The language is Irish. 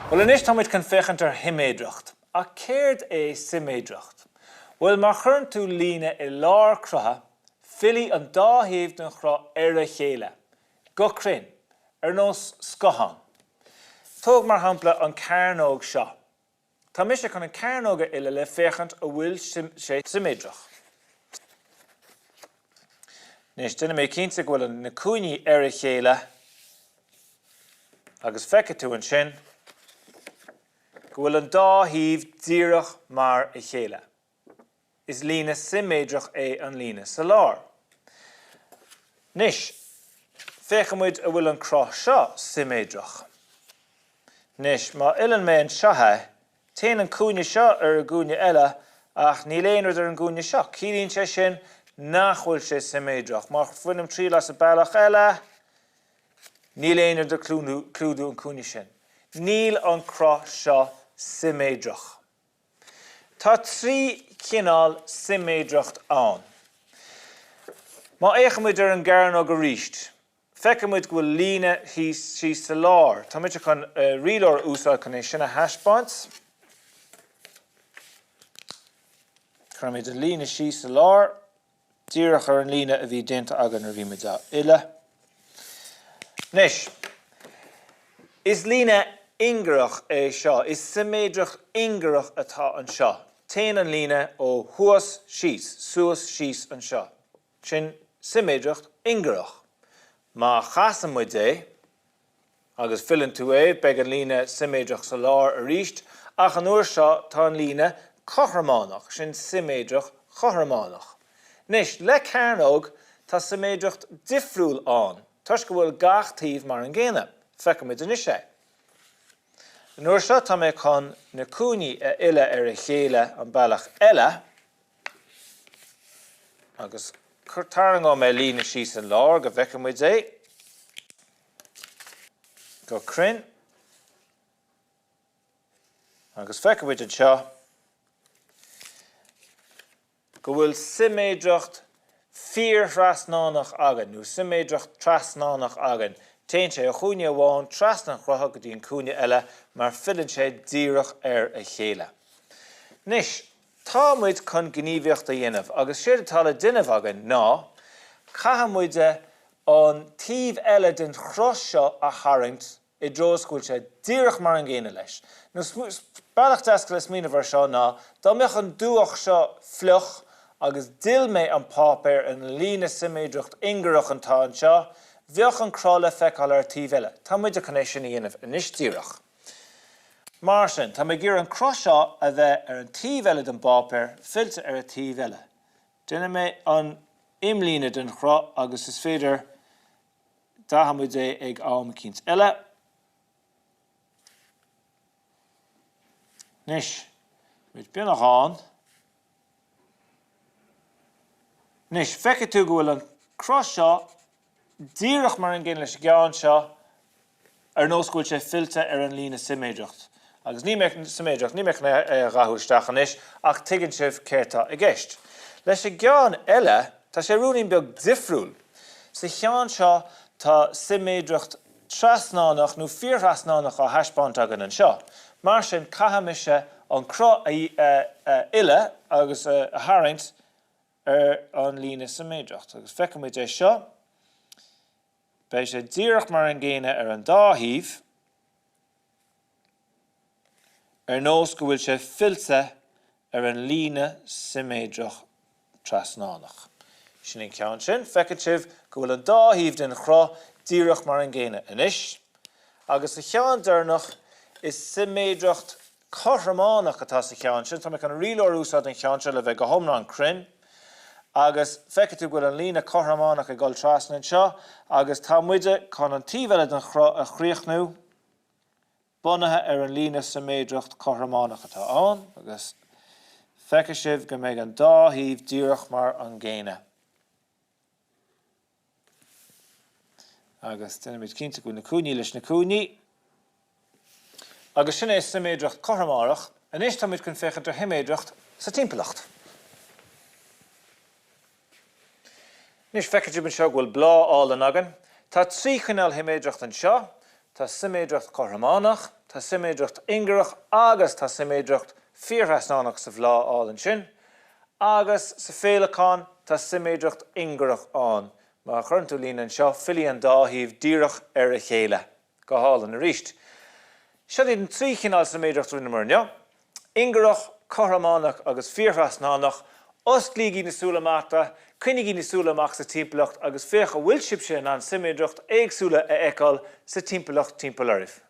Bhuel anois tá muid chun féachaint ar shiméadracht. Ach céard é siméadracht? Bhuel má chuireann tú líne i lár crutha, fillfidh an dá thaobh den chruth ar a chéile, go cruinn, ar nós scothán. Tóg mar shampla an cearnóg seo. Tá mise chun an cearnóg a fhilleadh le féachaint an bhfuil sé siméadrach. Anois, déanfaidh mé cinnte go bhfuil na cúinní ar a chéile agus feicfidh tú ansin go bhfuil an dá thaobh díreach mar a chéile. Is líne siméadrach é an líne sa lár. Anois, féachfaidh muid an bhfuil an cruth seo siméadrach. Anois, má fhilleann mé anseo é, téann an cúinne seo ar an gcúinne eile ach níl aon rud ar an gcúinne seo. Ciallaíonn sé sin nach bhfuil sé siméadrach. Má bhainim triail as an bealach eile, níl aon rud ag clúdú an cúinne sin. Níl an cruth seo siméadrach. Tá 3 chineál siméadracht ann. Má fhéachann muid ar an gcearnóg arís, feicfidh muid go bhfuil líne thíos síos sa lár. Tá mise chun rialóir a úsáid chun é sin a thaispeáint. Cuirfimid an líne síos sa lár. díreach ar an líne a bhí déanta againn nuair a bhí muid á fhilleadh. Anois, is líne ingearach é seo, is siméadracht ingearach atá anseo. Téann an líne ó thuas síos, suas síos anseo. Sin siméadracht ingearach. Má chasann muid é, Agus filleann tú é, beidh an líne siméadrach sa lár arís, ach an uair seo tá an líne cothrománach, sin siméadracht chothrománach. Anois, le cearnóg, tá siméadracht difriúil ann, toisc go bhfuil gach taobh mar an gcéanna. Feicfimid anois é. An uair seo tá mé chun na cúinní a fhilleadh ar a chéile an bealach eile, agus tarraingeoidh mé líne síos an lár go bhfeicfidh muid é. go cruinn agus feicfidh muid anseo go bhfuil siméadracht fíorthrasnánach againn, nó siméadracht trasnánach againn. Téann sé ó chúinne amháin trasna an chrutha go dtí an cúinne eile mar filleann sé díreach ar a chéile. Anois, tá muid chun gníomhaíocht a dhéanamh agus séard atá le déanamh againn ná caithfidh muid an taobh eile den chruth seo a tharraingt i dtreo is go bhfuil sé díreach mar an gcéanna leis. Nó bealach deas le smaoineamh air seo ná dá mbeadh an dúch seo fliuch agus d'fhill mé an páipéar ar an líne siméadracht ingearach atá anseo, bheadh an cruth le feiceáil ar an taobh eile. Tá muide chun é sin a dhéanamh anois díreach. Mar sin, tá mé ag iarraidh an cruth seo a bheith ar an taobh eile den bpáipéar, fillte ar an taobh eile. Déanfaidh mé an imlíne den chruth agus is féidir dathóidh muid é ag am eicínt eile. Anois, muid beagnach ann. Anois, feicfidh tú go bhfuil an cruth seo díreach mar an gcéanna leis an gceann seo, ar nós go bhfuil sé fillte ar an líne siméadracht. Agus ní mé, siméadracht, níl mé chun é a dhathú isteach anois, ach tuigeann sibh céard tá i gceist. Leis an gceann eile, tá sé ruainnín beag difriúil. Sa cheann seo, tá siméadracht trasnánach nó fíorthrasnánach á thaispeáint againn anseo. Mar sin, caithfidh mise an cruth a fhilleadh agus a tharraingt ar an líne siméadracht. Agus feicfidh muid é seo. Beidh sé díreach mar an gcéanna ar an dá thaobh, ar nós go bhfuil sé fillte ar an líne siméadrach trasnánach. Sin an ceann sin. Feiceann sibh go bhfuil an dá thaobh den chruth díreach mar an gcéanna anois. Agus sa cheann deireanach, is siméadracht cothrománach atá sa cheann sin. Tá mé chun an rialóir a úsáid don cheann seo le bheith go hiomlán cruinn. Agus feicfidh tú go bhfuil an líne cothrománach ag dul trasna anseo agus tá muide chun an taobh eile den chruth a chríochnú bunaithe ar an líne siméadracht cothrománach atá ann agus feicfidh sibh go mbeidh an dá thaobh díreach mar an gcéanna. Agus déanaimid cinnte go bhfuil na cúinní leis na cúinní. Agus sin é siméadracht cothrománach. Anois táimid chun féachaint ar shiméadracht sa timpeallacht. Anois feicfidh sibh anseo go bhfuil bláth álainn againn. Tá 3 chineál shiméadracht anseo. Tá siméadracht chothrománach. Tá siméadracht ingearach agus tá siméadracht fíorthrasnánach sa bhláth álainn sin. Agus sa féileacán, tá siméadracht ingearach ann. Má chuireann tú líne anseo, fillfidh an dá thaobh díreach ar a chéile. Go hálainn arís. Seo iad an 3 chineál siméadracht a rinneamar inniu, ingearach, cothrománach agus fíorthrasnánach. Osclaígí na súile amach, coinnígí na súile amach sa timpeallacht agus féach an bhfuil sibhse in ann siméadracht éagsúla a fheiceáil sa timpeallacht timpeall oraibh.